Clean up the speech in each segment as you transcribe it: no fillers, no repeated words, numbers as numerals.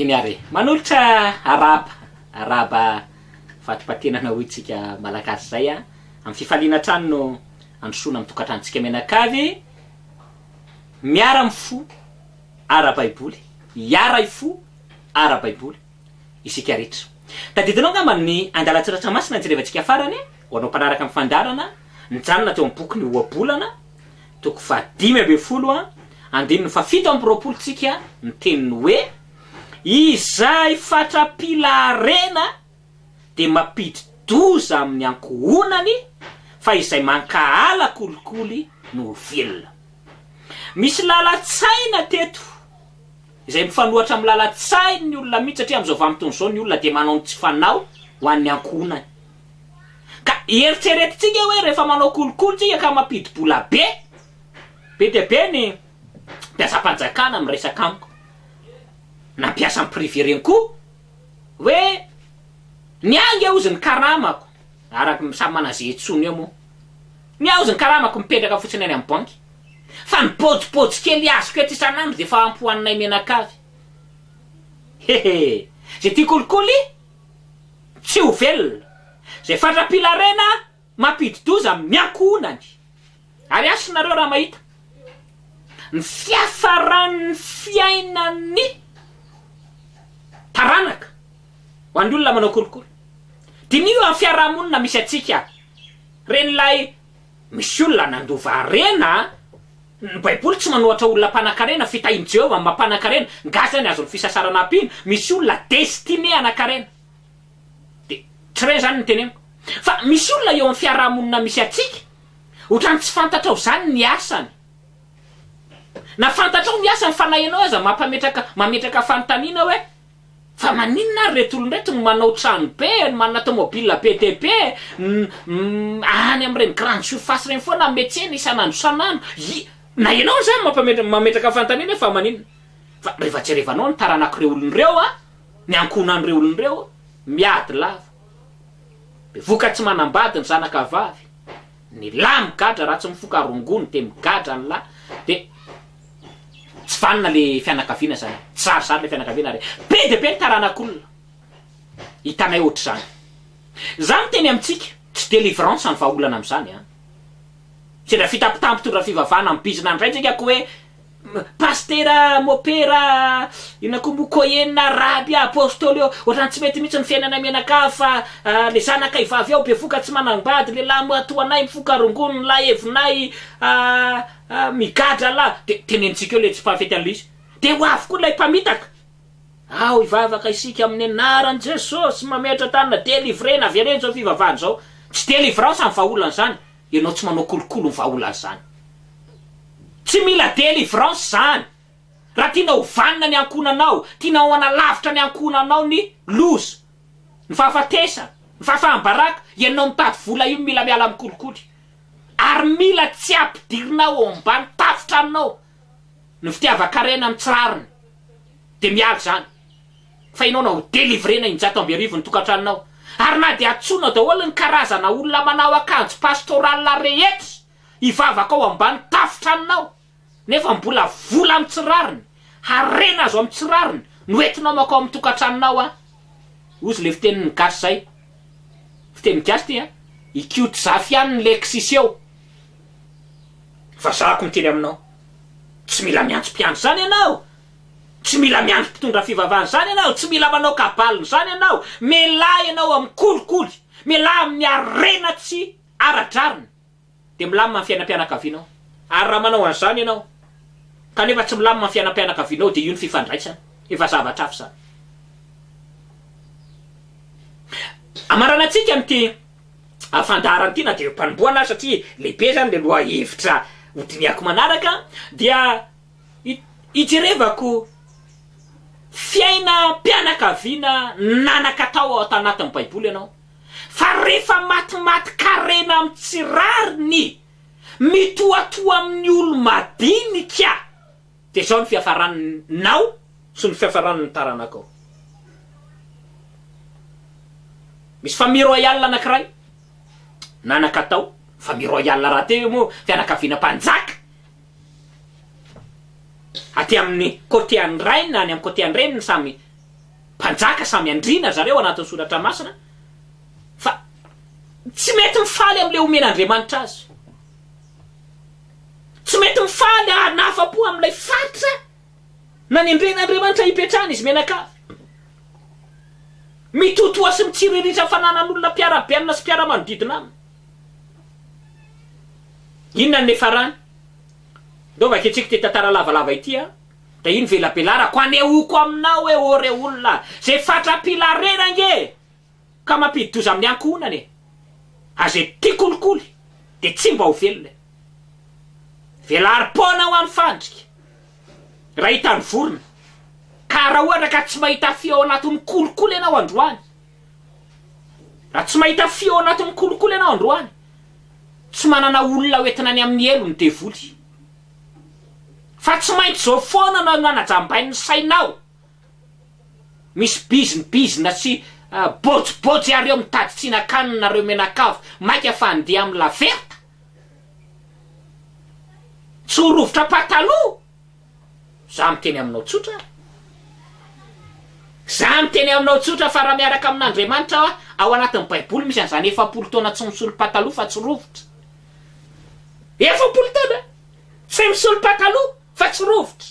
Eny ary e. Manolotra arahaba, arahaba fatipatenana hoy tsika Malagasy izay a. Amin'ny fifaliana hatrany no androsoana amin'ny tokantranontsika mianakavy. Miara-mifoha ara-baiboly, hiara-hifoha ara-baiboly isika rehetra. Tadidinao angamba ny andalan-tsoratra masina nijerevantsika farany, ho anao mpanaraka ny fandaharana, nijanona teo amin'ny bokin'ny Ohabolana, toko faha-15, andininy faha-27 tsika, miteny ny hoe, Izay fatra-pila harena dia mampidi-doza amin'ny ankohonany, fa izay mankahala kolikoly no ho velona. Misy lalan-tsaina teto izay mifanohatra amin'ny lalan-tsain'ny olona mihitsy satria amin'izao vanim-potoana izao ny olona dia manao ny tsy fanao ho an'ny ankohonany. Ka eritreretintsika hoe rehefa manao kolikoly tsika ka mampidi-bola be, be dia be ny mpiasam-panjakana miresaka amiko, na mpiasa amin'ny privé ireny koa, hoe ny ahy ange hozy ny karamako, araka ny samy manana izay intsony eo moa, ny ahy hozy ny karamako mipetraka fotsiny any amin'ny banky, fa ny pôjipôjy kely azoko eto isan'andro dia efa ampy ho anay mianakavy. Hehe, izay tia kolikoly tsy ho velona, izay fatra-pilarena mampidi-doza amin'ny ankohonany. Ary asa nareo raha mahita ny fiafaran'ny fiainan'ny taranaka ho an'ny olona manao kolikoly. Diniho amin'ny fiarahamonina misy antsika, reny ilay misy olona nandova harena, ny baiboly tsy manohatra olona mpanankarena, fitahian'i Jehovah ny mampanankarena, nga zany azon'ny fisasarana ampiana, misy olona destiné hanankarena. Dia tsy ireny izany no teneniko. Fa misy olona eo amin'ny fiarahamonina misy antsika, ohatran'ny tsy fantatrao izany ny asany. Na fantatrao ny asany fa na ianao aza mampametraka mametraka fanontaniana hoe, fa maninona ary ireto olona ireto no manao trano be, no manana tomobile be dia be, any amin'ireny grande surface ireny foana miantsena isan'andro isan'andro. I, na ianao aza izany mampametra mametraka fanontaniana hoe fa maninona. Fa rehefa jerevanao ny taranak'ireo olona ireo an, ny ankohonan'ireo olona ireo, miady lava. Bevoka tsy manambady ny zanaka vavy, ny lahy migadra raha tsy mifoka rongony dia migadra ny lahy, dia tsy vanona le fianakaviana zany, tsy zarizary le fianakaviana ary be dia be ny taranak'olona hitanay ohatr'izany. Za miteny amintsika, tsy délivrance ny vahaolana amin'izany an! Sendra fitampitampy mpitondra fivavahana mibizina indray tsika ko hoe Pasitera, mopera, inona koa moa, kohen, raby, apostoly eo, ohatrany tsy mety mihitsy ny fiainanay mianakavy fa le zanakay vavy ao bevoka tsy manambady, lehilahy moa toa anay mifoka rongony, ny lahy hevinay migadra lahy, de tenenintsika eo le tsy mpahafety an'le izy, de ho avy koa ilay mpamitaka, ao hivavaka isika amin'ny anaran'i Jesosy, mametra tanana, delivrena, avereno izao fivavahana izao, tsy delivrance ny vahaolana izany, Ianao tsy manao kolikoly ny vahaolana izany. Tsy mila délivrance izany. Raha tianao ho vanona ny ankohonanao, tianao hanalavitra ny ankohonanao ny loza, ny fahafatesana, ny fahafaham-baraka, ianao mitady vola io mila miala amin'ny kolikoly. Ary mila tsy ampidirinao ao ambany tafon-tranonao ny fitiavan-karena amin'ny tsy rariny. Dia miala izany. Fa ianao no ho delivrena 1100 ny tokantranonao. Ary na dia antsoinao daholo ny karazana olona manao akanjo pastoral rehetra hivavaka ao ambany tafon-tranonao, nefa mbola vola amin'ny tsy rariny, harena azo amin'ny tsy rariny no entinao makao amin'ny tokantranonao an! Hozy le fitenin'ny gasy zay. Fiteny gasy ty an! Ikoto zafy ihany ny lexis eo. Fa zahako miteny aminao, tsy mila miantso mpiandry zany ianao! Tsy mila miandry mpitondra fivavahana izany ianao, tsy mila manao kabalina izany ianao, mialà ianao amin'ny kolikoly, mialà amin'ny harena tsy ara-drariny, dia milamina ny fiainam-pianakavianao. Ary raha manao an'izany ianao, kanefa tsy milamina ny fiainam-pianakavianao, dia io ny fifandraisana, efa zavatra hafa izany. Amaranantsika amin'ity fandaharana ity, na dia eo am-panombohana aza, satria lehibe izany ilay lohahevitra hodinihako manaraka, dia Ijerevako fiainam-pianakaviana nanan-katao ao tanatin'ny Baiboly ianao, fa rehefa matimatin-karena amin'ny tsy rariny, mitohatoha amin'ny olo-madinika, dia izao ny fiafaranao sy ny fiafaran'ny taranakao. Misy famille royale anankiray nanan-katao, famille royale rahateo io moa fianakaviana mpanjaka, Aty amin'ny côté an'ny rainy na any amin'ny côté an'ny reniny samy Mpanjaka samy andriana zareo anatin'ny soratra masina fa tsy mety mifaly amin'ilay omen'Andriamanitra azy. Tsy mety mifaly hanafa-po amin'ilay faritra nanendren'Andriamanitra hipetrahana izy mianakavy. Mitotoa sy mitsiriritra fananan'olona mpiara-belona sy mpiara-manodidina aminy. Inona no niafarany? Ndao vakintsika ity tantara lavalava ity a! Dia iny velabelarako anehoako aminao hoe ô re olona, izay fatra-pilarena ange ka mampidi-doza amin'ny ankohonana e! Ary izay tia kolikoly dia tsy mba ho velona e! Velarim-poana ho an'ny fandrika raha hitan'ny vorona, ka raha ohatra ka tsy mahita fia ao anatin'ny kolikoly ianao androany, raha tsy mahita fia ao anatin'ny kolikoly ianao androany, tsy manana olona ho entina any amin'ny helo ny devoly. Fa tsy maintsy izao foana no anajambain'ny sainao. Misy bizn bizna sy bôjibôjy ary eo mitady tsinan-kanina nareo mianakavy maika fa andeha amin'ny laverta. Tsy ho rovitra pataloha. Za miteny aminao tsotra ary. Za miteny aminao tsotra fa raha miaraka amin'Andriamanitra aho, ao anatin'ny baiboly misy an'izany 40 taona tsy misolo pataloha fa tsy rovitra. 40 taona tsy misolo pataloha fa tsy rovitra.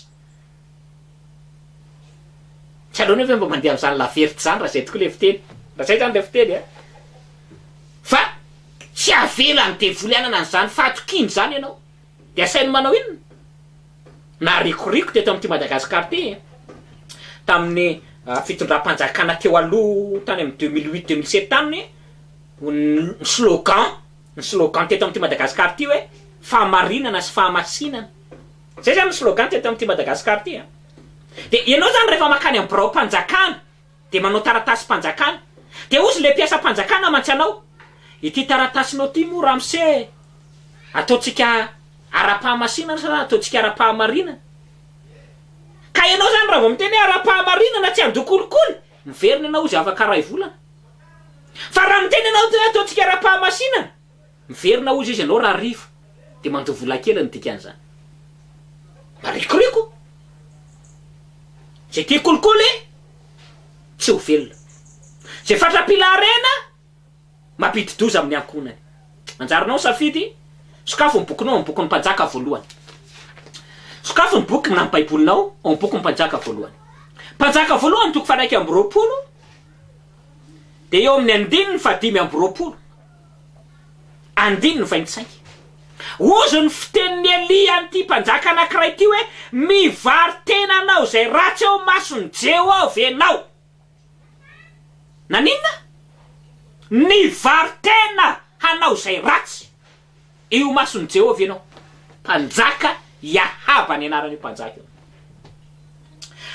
Tsy aleo nefa mba mandeha amin'izany laverty izany raha izay tokoa ilay fiteny. Raha izay izany ilay fiteny a. Fa tsy avelan'ny devoly hanana an'izany fahatokiana izany ianao. Dia asainy manao inona? Narikoriko teto amin'ity Madagascar ity tamin'ny fitondram-panjakana teo aloha tany amin'ny 2008 2007 tany ny slogan ny slogan teto amin'ity Madagascar ity hoe fahamarinana sy fahamasinana. Zay zany ny slogan teto amin'ity Madagascar ity a. Dia ianao zany rehefa mankany amin'ny biraom-panjakana dia manao taratasim-panjakana. Dia hozy ilay mpiasam-panjakana mantsy anao, ity taratasinao ity moa ramose ataontsika ara-pahamasinana sa ataontsika ara-pahamarinana? Ka ianao zany raha vao miteny hoe ara-pahamarinana tsy handoa kolikoly, miverina ianao hozy afaka iray volana. Fa raha miteny ianao hoe ataontsika ara-pahamasinana, Miverina hozy izy ianao rahariva dia mandoa vola kely ny dikan'izany. Marikoriko! Izay tia kolikoly tsy ho velona. Izay fatra-pila harena mampidi-doza amin'ny ankohonany. Anjaranao ny safidy, sokafo ny bokinao amin'ny bokin'ny Mpanjaka voalohany. Sokafo ny boky na ny Baibolinao ao amin'ny bokin'ny Mpanjaka voalohany. Mpanjaka voalohany toko faha 21 dia eo amin'ny andininy faha 25. Andininy 25. Hozy ny fitenin'i Elia an'ity mpanjaka anankiray ity hoe, Mivaro-tena hanao izay ratsy eo imason'i Jehovah ianao. Naninona? Nivaro-tena hanao izay ratsy eo imason'i Jehovah ianao. Mpanjaka i Ahaba ny anaran'io mpanjaka io.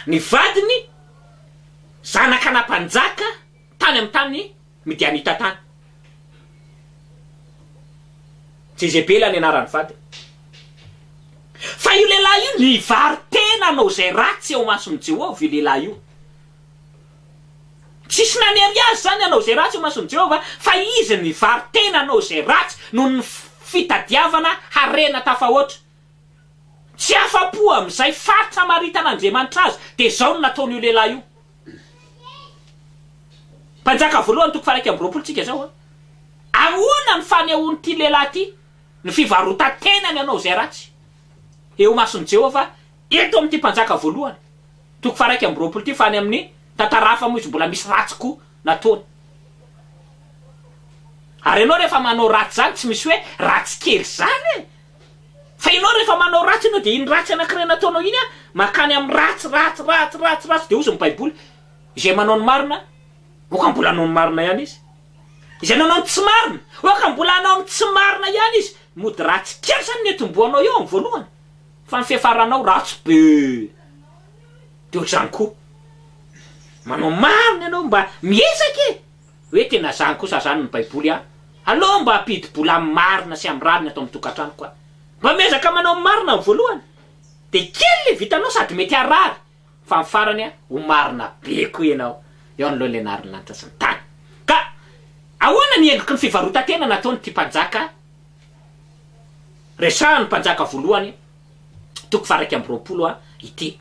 Ny vadiny, zanaka ana-mpanjaka tany amin'ny tany Midianita tany. Jezebela ny anaran'ny vadiny. Fa io lehilahy io nivaro-tena hanao izay ratsy eo imason'i Jehovah io lehilahy io. Tsisy nanery azy izany hanao izay ratsy eo imason'i Jehovah, fa izy nivaro-tena hanao izay ratsy noho ny fitadiavana harena tafahoatra. Tsy afa-po amin'izay faritra amaritan'Andriamanitra azy, dia izao no nataon'io lehilahy io. Mpanjaka voalohany toko faha 21 tsika izao a. Ahoana ny fanehoan'ity lehilahy ity ny fivarotan-tenany hanao izay ratsy eo imason'i Jehovah eto amin'ity mpanjaka voalohany toko faha 21 ity fa any amin'ny tantara hafa moa izy mbola misy ratsy koa nataony. Ary ianao rehefa manao ratsy izany tsy misy hoe ratsy kely izany e! Fa ianao rehefa manao ratsy ianao dia iny ratsy anankiray nataonao iny an, mankany amin'ny ratsy, ratsy, ratsy, ratsy, ratsy, dia hozy ny baiboly, izay manao ny marina, oka mbola hanao ny marina ihany izy. Izay nanao ny tsy marina, oka mbola hanao ny tsy marina ihany izy. Mody ratsy kely zany ny etombohanao eo amin'ny voalohany, fa ny fiafaranao ratsy be. Dia ohatr'izany koa, manao marina ianao mba miezaka e! Hoe tena zany kosa zany ny baiboly a! Aleo mba hampidi-bola amin'ny marina sy amin'ny rariny ato amin'ny tokantranoko aho. Mba miezaka manao ny marina amin'ny voalohany dia kely le vitanao sady mety harary fa amin'ny farany a ho marina be koa ianao eo anoloan'ilay nary ny lanitra sy ny tany. Ka ahoana ny endriky ny fivarotan-tena nataon'ity mpanjaka resahan'ny mpanjaka voalohany toko faha 21 ity?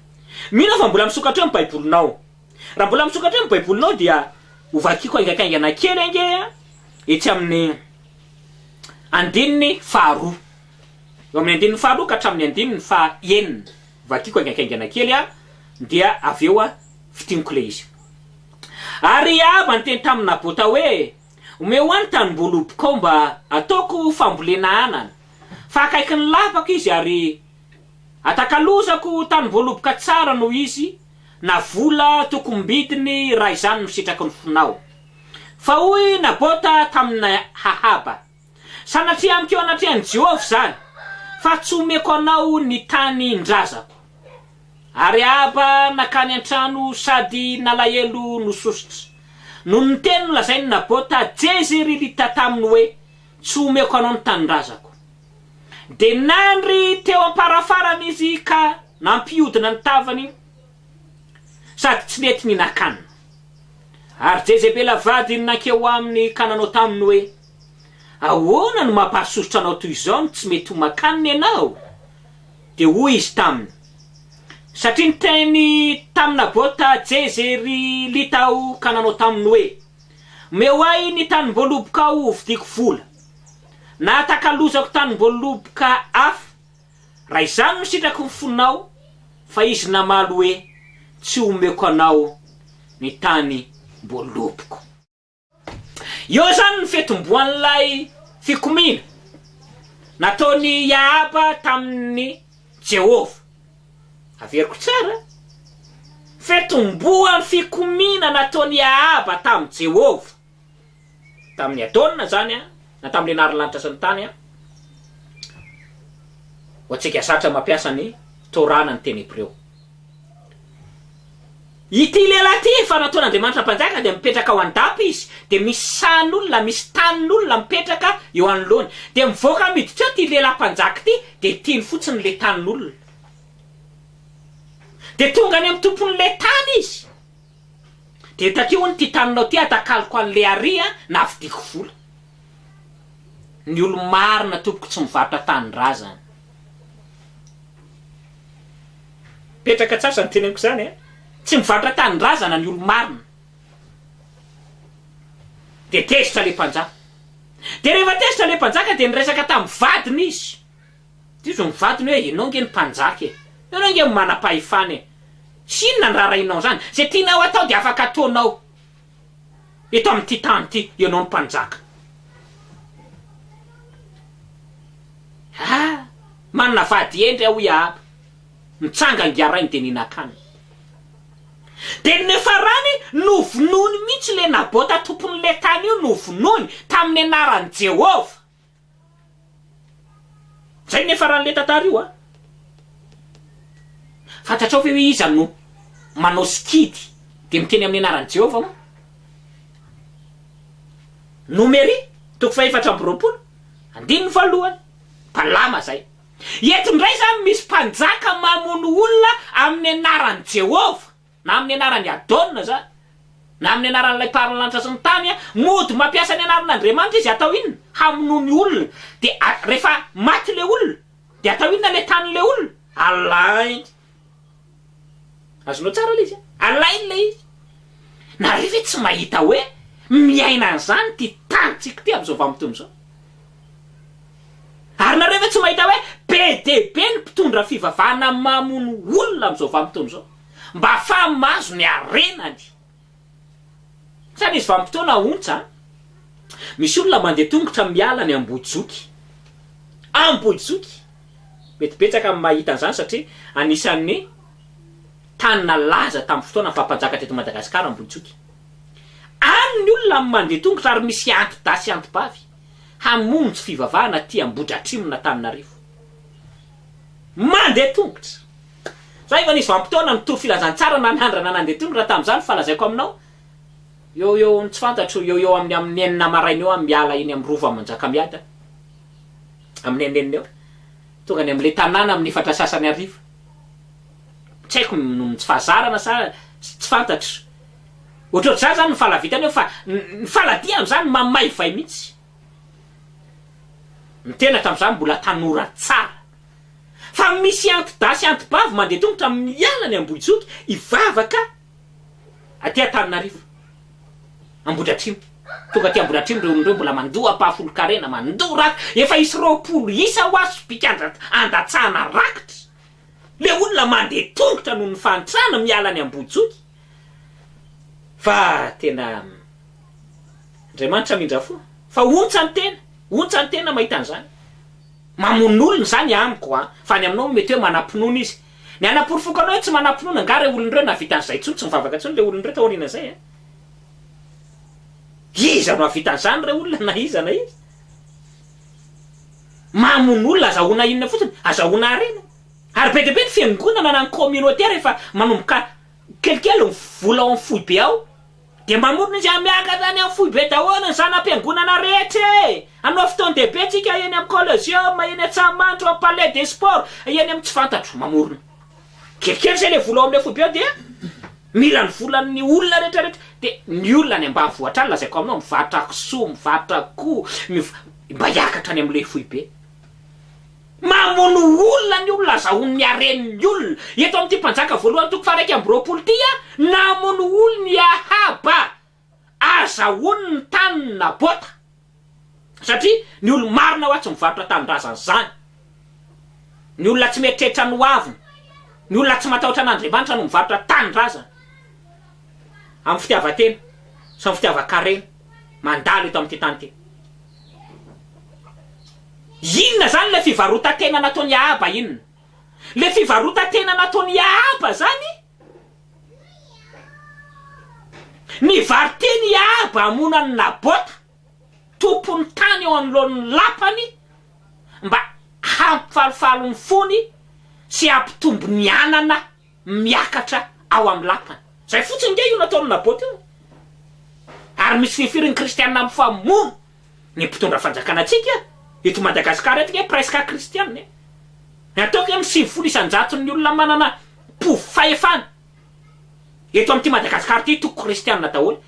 Mino aho fa mbola misokatra eo ny baibolinao. Raha mbola misokatra eo ny Baibolinao dia hovakiko haingankaingana kely ange etsy amin'ny andininy faharoa. Eo amin'ny andininy faharoa ka hatramin'ny andininy fahaenina. Vakiko haingankaingana kely dia avy eo fintiniko ilay izy. Ary i Ahaba niteny tamin'i Nabota hoe, Omeo ahy ny tanimboalobokao mba hataoko fambolena anana, fa akaikin'ny lapako izy ary atakalozako tanimboaloboka tsara noho izy, na vola tokom-bidiny raha izany no sitraky ny fonao. Fa hoy Nabota tamin'i Ahaba, Sanatria amiko eo anatrehan'i Jehovah izany, fa tsy homeko anao ny tanin-drazako. Ary Ahaba nankany an-trano sady nalahelo no sosotra, noho ny teny nolazain'i Nabota Jezirelita taminy hoe, Tsy homeko anao ny tanindrazako. Dia nandry teo am-parafarana izy ka nampihodina ny tavany, sady tsy nety nihinan-kanina. Ary Jezebela vadiny nankeo aminy ka nanao taminy hoe, Ahoana no mampahasosotra anao toy izao no tsy mety homan-kanina ianao? Dia hoy izy taminy, Satria niteny tamin'i Nabota Jezerelita aho ka nanao taminy hoe, Omeo ahy ny tanim-boalobokao hovidiako vola, na hatakalozako tanim-boaloboka hafa, Raha izany no sitraky ny fonao, fa izy namaly hoe, Tsy homeko anao ny tany boaloboko. Eo izany ny fitomboan'ilay fikomiana nataon'i Ahaba tamin'i Jehovah. Averiko tsara, Fitomboan'ny fikomiana nataon'i Ahaba tamin'i Jehovah. Tamin'i Adona izany an, na tamin'ilay nary lanitra sy ny tany an, ho antsika zatra mampiasa ny Torah na ny teny hebreo. Ity lehilahy ity efa nataon'Andriamanitra mpanjaka dia mipetraka ao an-dapa izy, dia misy sahan'olona, misy tanin'olona mipetraka eo anoloany. Dia mivoaka miditra eo ity lehilahy mpanjaka ity, dia tiany fotsiny ilay tanin'olona. Dia tonga any amin'ny tompon'ilay tany izy. Dia takio hono ity taninao ity atakaloko an'le ary a na vidiko vola. Ny olo-marina tompoko tsy mivarotra tanindrazana. Mipetraka tsara izany teneniko izany a. Tsy mivarotra tanindrazana ny olo-marina. Dia tezitra le mpanjaka. Dia rehefa tezitra le mpanjaka dia niresaka tamin'ny vadiny izy. Dia hoy ny vadiny hoe ianao nge ny mpanjaka e. Ianao nge manam-pahefana e. Tsy inona ny raharahianao an'izany. Izay tianao atao dia afaka ataonao. Eto amin'ity tany ity, ianao no mpanjaka. Ah! Manana vady hendry aho hoy Ahaba. Nitsanga ingahy-rainy dia nihinan-kanina. Dia ny niafarany, novonoiny mihitsy ilay Nabota tompon'ilay tany io, novonoiny tamin'ny anaran'i Jehovah. Zay ny niafaran'le tantara io a! Fantatrao ve hoe iza no manao sikidy dia miteny amin'ny anaran'i Jehovah moa? Nomery, toko fahefatra amby 20, andininy voalohany. Balama zay. Eto indray zany misy mpanjaka mamono olona amin'ny anaran'i Jehovah. Na amin'ny anaran'i Adona izany, na amin'ny anaran'ilay Mpahary ny lanitra sy ny tany, mody mampiasa ny anaran'Andriamanitra izy hatao inona? Hamonoany olona. Dia rehefa maty ilay olona, dia atao inona ilay tanin'ilay olona? Alainy. Azonao tsara ilay izy an? Alainy ilay izy. Nareo ve tsy mahita hoe miaina an'izany ity tanintsika ity amin'izao vanim-potoana izao? Ary nareo ve tsy mahita hoe be dia be ny mpitondra fivavahana mamono olona amin'izao vanim-potoana izao mba ahafahany mahazo ny harenany? Sa nisy vanim-potoana ontsa an? Misy olona mandeha tongotra miala any Ambohijoky. Ambohijoky! Mety betsaka ny mahita an'izany satria anisan'ny tany nalaza tamin'ny fotoana faha-mpanjaka teto Madagasikara Ambohijoky. Any ny olona mandeha tongotra ary misy anti-dahy sy anti-bavy. hamonjy fivavahana aty Ambohidratrimon'Antananarivo. Mandeha tongotra. Za efa nisy vanim-potoana nitory filazantsara nanandrana nandeha tongotra tamin'izany fa lazaiko aminao, eo eo tsy fantatro, eo eo amin'ny amin'ny enina maraina eo aho miala eny amin'ny Rova Manjakamiadana, amin'ny eninenina eo, tonga any amin'ilay tanàna amin'ny efatra sasany hariva. Tsy haiko noho ny tsy fahazarana sa tsy fantatro. Ohatrohatr'izany zany ny falavitana eo fa ny faladia amin'izany mamaivay mihitsy. Ny tena tamin'izany mbola tanora tsara. Fa misy anti-dahy sy anti-bavy mandeha tongotra miala any Ambohijoky hivavaka. Aty Antananarivo, Ambohidratrimo. Tonga aty Ambohidratrimo ireo olona ireo mbola mandoa ampahafolon-karena, mandoa rakitra. Efa hisy 20 isa hoa sobika andatsahana rakitra. Le olona mandeha tongotra noho ny fahantrana miala any Ambohijoky. Fa tena Andriamanitra mindra fo. Fa ontsa ny tena, ontsa ny tena mahita an'izany. Mamono olona izany amiko an! Fa any aminao mety hoe manam-pinoana izy. Ny hanaporofoko anao hoe tsy manam-pinoana angaha ireo olona ireo nahavita an'izay intsony, tsy mivavaka intsony ilay olona ireo taorian'izay an! Iza no hahavita an'izany re olona na iza na iza? Mamono olona azahoana inona fotsiny? Azahoana harena. Ary be dia be ny fiangonana na ny communauté rehefa manomboka kelikely ny vola ao amin'ny foibe ao Dia mamorona izy, Miakatra any amin'ny foibe daholo ny zana-piangonana rehetra e! Hanao fotoan-dehibe tsika eny amin'ny Coliseum, eny Antsahamanitra, ao amin'ny Palais des Sports, eny amin'ny tsy fantatro. Mamorona. Kelikely izay ilay vola ao amin'ilay foibe ao dia mila ny volan'ny olona rehetra rehetra. Dia ny olona any ambanivohitra any, lazaiko aminao, mivarotra kisoa, mivarotra akoho, miv- mba hiakatra any amin'ilay foibe. Mamono olona ny olona azahoany ny haren'ny olona. Eto amin'ity Mpanjaka voalohany toko faha 21 ity, namono olona i Ahaba azahoany ny tanin'i Nabota. Satria ny olo-marina hoa tsy mivarotra tanindrazana izany. Ny olona tsy mieritreritra ny hoaviny, ny olona tsy matahotra an'Andriamanitra no mivarotra tanindrazana. Amin'ny fitiavan-tena sy amin'ny fitiavan-karena mandalo eto amin'ity tany ity. Inona izany ilay fivarotan-tena nataon'i Ahaba inona? Ilay fivarotan-tena nataon'i Ahaba izany, nivaro-tena i Ahaba hamono an'i Nabota, tompon'ny tany eo anoloan'ny lapany, mba hampifalifaly ny fony sy hampitombo ny anana miakatra ao amin'ny lapany. Izay fotsiny nge io nataon'i Nabota io e! Ary misy firifiry ny kristiana mifamono ny mpitondra fanjakana antsika eto Madagascar eto nge presque kristiana e! Ny ataoko hoe ny 90 isan-jaton'ny olona manana pouv fahefana eto amin'ity Madagascar ity toko kristiana daholo.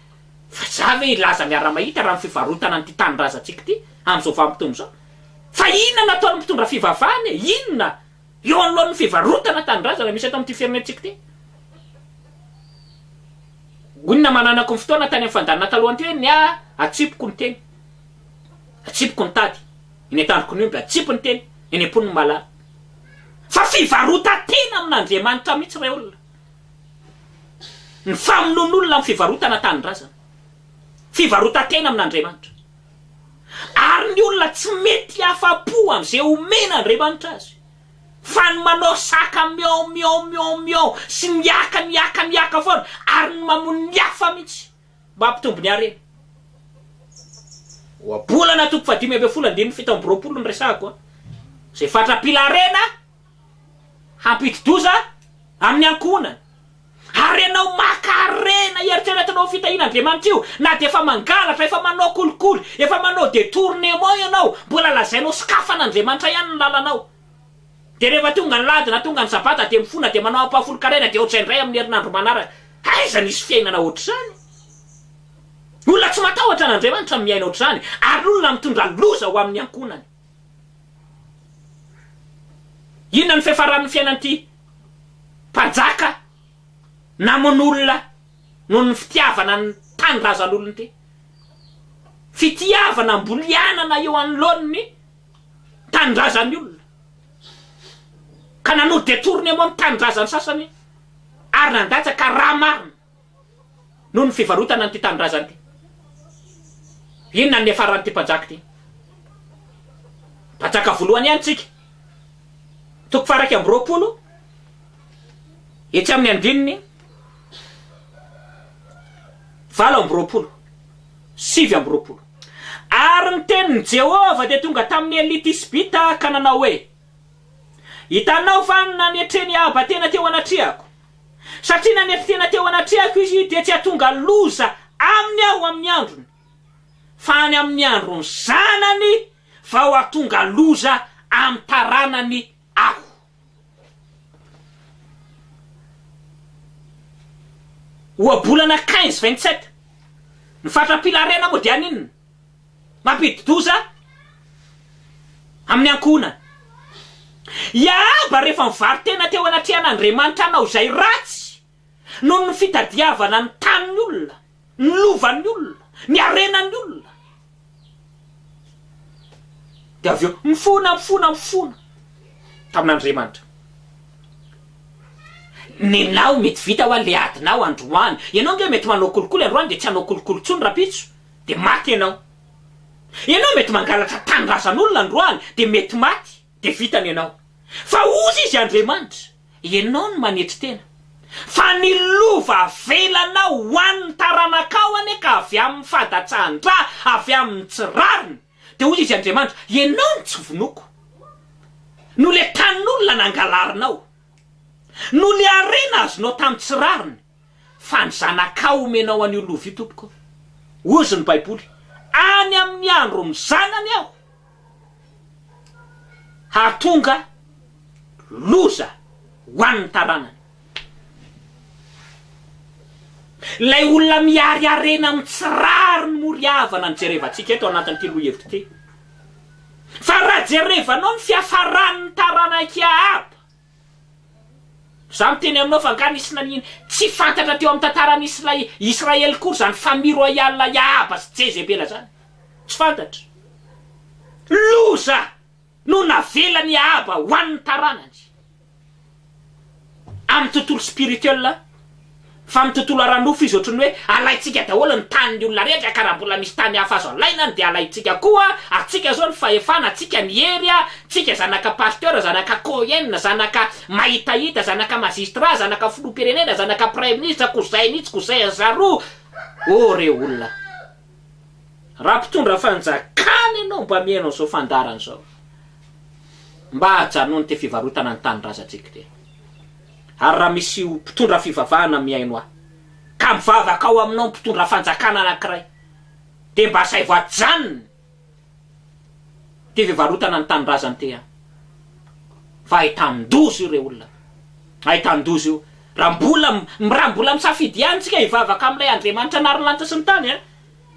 Fa za ve hilaza miara-mahita raha ny fivarotana an'ity tanindrazantsika ity amin'izao vanim-potoana izao? Fa inona no ataon'ny mpitondra fivavahana e? Inona? Eo anoloan'ny fivarotana tanindrazana misy eto amin'ity firenentsika ity. Hoy ny namananako ny fotoana tany amin'ny fandaharana talohan'ity hoe ny ahy atsipiko ny teny. Atsipiko ny tady. Eny an-tandroky ny omby atsipy ny teny, eny am-pony ny malala. Fa fivarotan-tena amin'Andriamanitra mihitsy re olona. Ny famonoan'olona amin'ny fivarotana tanindrazana. Fivarotan-tena amin'Andriamanitra. Ary ny olona tsy mety afa-po amin'izay omen'Andriamanitra azy, fa ny manao saka miao miao miao miao sy miaka miaka miaka foana ary ny mamono ny hafa mihitsy mba hampitombo ny harena. Ohabolana toko fahadimy ambin'ny folo andininy 27 no resahako an. Izay fatra-pila harena Hampidi-doza amin'ny ankohonany. Ary ianao maka harena eritreretinao ho fitahian'Andriamanitra io, na dia efa mangalatra, efa manao kolikoly, efa manao detournement ianao, mbola lazainao sokafan'Andriamanitra ihany ny lalanao. Dia rehefa tonga ny lahady na tonga ny sabata dia mifona dia manao ampahafolon-karena dia ohatr'izay indray amin'ny herinandro manaraka. Aiza nisy fiainana ohatr'izany? Olona tsy matahotra an'Andriamanitra no miaina ohatr'izany, ary olona mitondra loza ho amin'ny ankohonany. Inona no fiafaran'ny fiainan'ity mpanjaka namono olona noho ny fitiavana ny tanindrazan'olona ity? Fitiavana ambolianana eo anoloan'ny tanindrazan'ny olona ka nanao detournement ny tanindrazan'ny sasany ary nandatsaka rà marina. noho ny fivarotana an'ity tanindrazana ity. Inona ny niafaran'ity mpanjaka ity? Mpanjaka voalohany ihany tsika. Toko faha 21, etsy amin'ny andininy 28, 29. Ary ny tenin'i Jehovah dia tonga tamin'i Elia Tisbita ka nanao hoe, Hitanao va ny nanetren'i Ahaba tena teo anatrehako? Satria nanetry tena teo anatrehako izy, dia tsy hahatonga loza aminy aho amin'ny androny, fa any amin'ny andron'ny zanany vao hahatonga loza amin'ny taranany aho. Ohabolana 15 27 Ny fatram-pilarena moa dia haninona? Mampidi-doza amin'ny ankohonana. I Ahaba rehefa nivaro-tena teo anatrehan'Andriamanitra hanao izay ratsy, Noho ny fitadiavana ny tanin'ny olona, ny lovan'ny olona, ny harenan'ny olona. Dia avy eo mifona, mifona, mifona tamin'Andriamanitra. Nenao mety vita hoa le adinao androany. Ianao nge mety manao kolikoly androany dia tsy hanao kolikoly intsony rapitso dia maty ianao. Ianao mety mangalatra tanindrazan'olona androany dia mety maty dia vitany ianao. Fa hozy izy Andriamanitra, ianao no manetry tena. Fa ny lova avelanao ho an'ny taranakao anie ka avy amin'ny fadatsahan-dra, avy amin'ny tsy rariny. Dia hoy izy Andriamanitra, ianao no tsy vonoiko. Noho le tanin'olona nangalarinao. Noho le harena azonao tamin'ny tsy rariny. Fa ny zanakao omenao an'io lova io tompoko. Hozy ny baiboly, any amin'ny andron'ny zanany aho hahatonga loza ho an'ny taranany. Ilay olona mihary harena amin'ny tsy rariny moa ry havana no jerevantsika eto anatin'ity lohahevitra ity. Fa raha jerevanao ny fiafaran'ny taranak'i Ahaba, za miteny aminao fa angaha nisy nanino tsy fantatra teo amin'ny tantaran'i Israely koa izany famille royale i Ahaba sy Jezebela izany. Tsy fantatra. Loza! no navelan'i Ahaba ho an'ny taranany. Amin'ny tontolo spirituel, fa amin'ny tontolo ara-nofo izy ohatran'ny hoe alaintsika daholo ny tanin'ny olona rehetra ka raha mbola misy tany hafa azo alaina any dia alaintsika koa, antsika zao ny fahefana, antsika ny hery, tsika zanaka pasteur, zanaka cohen, zanaka mahitahita, zanaka magistrat, zanaka filoham-pirenena, zanaka praiminisitra, cousin itsy, cousin zaroa, oh re olona. Raha mpitondra fanjakana ianao mba mihaino an'izao fandaharana izao, mba ajanony ity fivarotana ny tanindrazantsika ity. Ary raha misy mpitondra fivavahana mihaino ahy, ka mivavaka ao aminao mpitondra fanjakana anankiray, dia mba asaivo ajanony ity fivarotana ny tanindrazana ity an! Fa ahitan-doza io re olona, ahitan-doza io. Raha mbola, raha mbola misafidy ihany tsika hivavaka amin'ilay Andriamanitra nary ny lanitra sy ny tany an!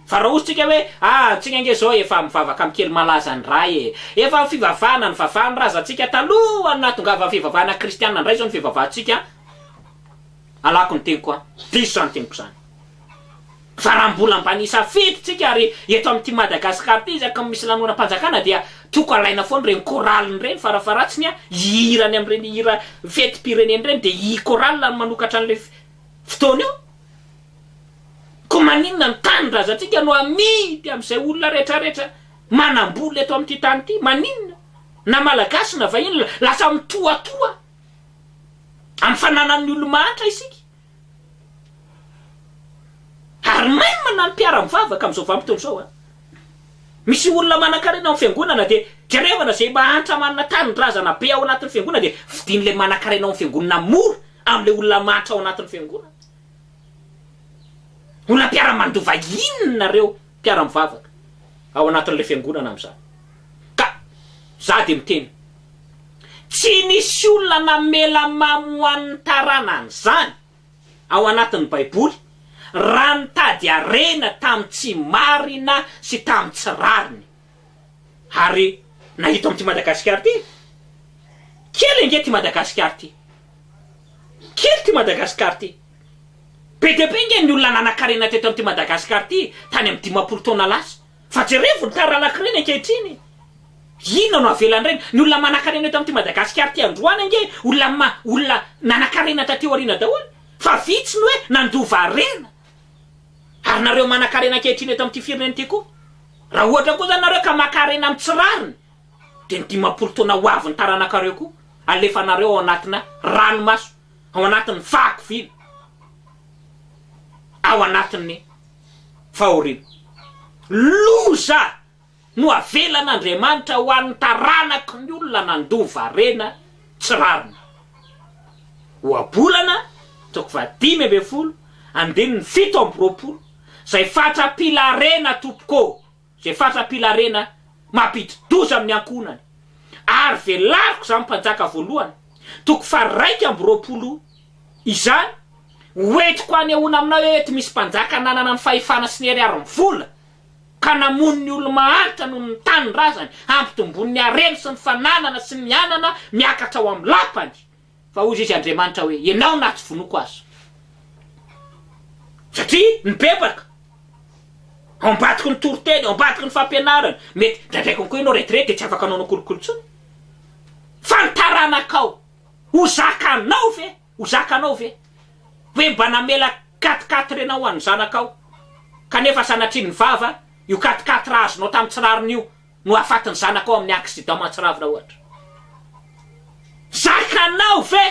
Fa raha hozy tsika hoe, ah, tsika ange zao efa mivavaka amin'ny kely malaza ny Ray e! Efa ny fivavahana nivavahan'ny razantsika talohan'ny nahatongavan'ny fivavahana kristiana indray zao ny fivavahantsika, alako ny teniko an! Diso izany teniko izany. Fa raha mbola mba nisafidy tsika ary eto amin'ity Madagascar ity isaky ny misy lanonam-panjakana dia toko alaina foana ireny chorale ireny farafaharatsiny a, hihirany amin'ireny hira fetim-pirenena ireny dia i chorale no manokatra an'ilay fotoana eo. Koa maninona ny tanindrazantsika no amidy amin'izay olona retraretra manam-bola eto amin'ity tany ity? Maninona? Na malagasy na vahiny lasa mitohatoha amin'ny fananan'ny olo-mahantra isika. Ary même na ny mpiara-mivavaka amin'izao vanim-potoana izao an, misy olona manan-karena ao amin'ny fiangonana dia jerevana izay mahantra manana tanindrazana be ao anatin'ny fiangonana dia vidian'ilay manan-karena ao amin'ny fiangonana mora amin'ilay olona mahantra ao anatin'ny fiangonana. Olona mpiara-mandova inona nareo mpiara-mivavaka ao anatin'ilay fiangonana amin'izany? Ka za dia miteny, tsy nisy olona namela mamo ho an'ny taranany izany ao anatin'ny baiboly raha nitady harena tamin'ny tsy marina sy tamin'ny tsy rariny. Ary na eto amin'ity Madagasikara ity, kely ange ity Madagasikara ity, kely ity Madagasikara ity, be dia be ange ny olona nanan-karena teto amin'ity Madagasikara ity tany amin'ny 50 taona lasa. Fa jerevo ny taranak'ireny ankehitriny. Inona no avelan'ireny? Ny olona manankarena eto amin'ity Madagasikara ity androany ange olona ma, olona nanankarena taty aoriana daholo. Fa vitsy ny hoe nandova harena. Ary nareo manankarena ankehitriny eto amin'ity firenena ity koa. Raha ohatra koa zany nareo ka maka harena amin'ny tsy rariny, dia ny 50 taona ho avy ny taranakareo koa alefanareo ao anatina ranomaso, ao anatin'ny fahakiviana, ao anatin'ny fahoriana. Loza no avelan'Andriamanitra ho an'ny taranaky ny olona nandova harena tsy rariny. Ohabolana, toko faha-15, andininy 27, Izay fatra-pila harena, tompoko ô, izay fatra-pila harena mampidi-doza amin'ny ankohonany, ary velariko izany mpanjaka voalohany, toko faha-21, Izany, hoentiko hanehoana aminao hoe eto misy mpanjaka nanana ny fahefana sy ny hery ary ny vola, ka namono ny olo-mahantra noho ny tanindrazany, hampitomboany ny hareny sy ny fananana sy ny anana miakatra ao amin'ny lapany. Fa hoy izy Andriamanitra hoe, Ianao na tsy vonoiko aza. Satria nibebaka. Ao ambadiky ny toriteny, ao ambadiky ny fampianarana. Mety indraindray konko ianao retirety dia tsy afaka anaonao kolikoly intsony. Fa ny taranakao, ho zakanao ve? Ho zakanao ve? Hoe mba namela quatre quatre ianao ho an'ny zanakao, kanefa sanatria ny vava, io quatre quatre azonao tamin'ny tsy rariny io no hahafaty ny zanakao amin'ny accident mahatsiravina ohatra. Zakanao ve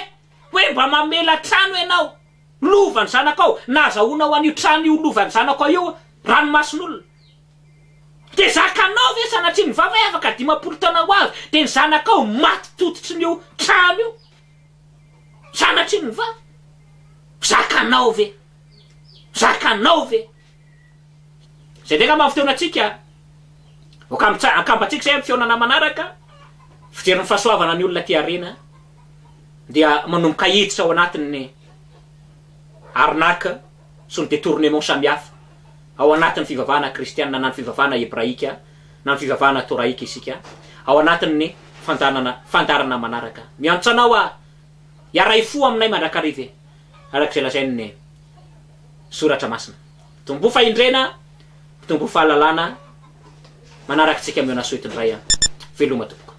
hoe mba mamela trano ianao, lovan'ny zanakao, nahazahoanao an'io trano io lovan'ny zanakao io ranomason'olona. Dia zakanao ve sanatria ny vava hoe afaka 50 taona ho avy dia ny zanakao maty tototry ny io trano io? Sanatria ny vava? Zakanao ve? Zakanao ve? Izay indray angamba ny fotoanantsika. Aoka akambantsika izay amin'ny fihaonana manaraka. Fijery ny fahasoavana ny olona tia harena dia manomboka hiditra ao anatin'ny arnaque sy ny détournement samihafa ao anatin'ny fivavahana kristiana na ny fivavahana hebraika na ny fivavahana toraika isika ao anatin'ny fandanana fandaharana manaraka. Miantso anao aho hiaray fo aminay mandrakariva e, araka izay lazain'ny Soratra Masina. Tomboa fahendrena, tomboa fahalalana, manaraka antsika mihaona soa eto indray an. Veloma tompoko.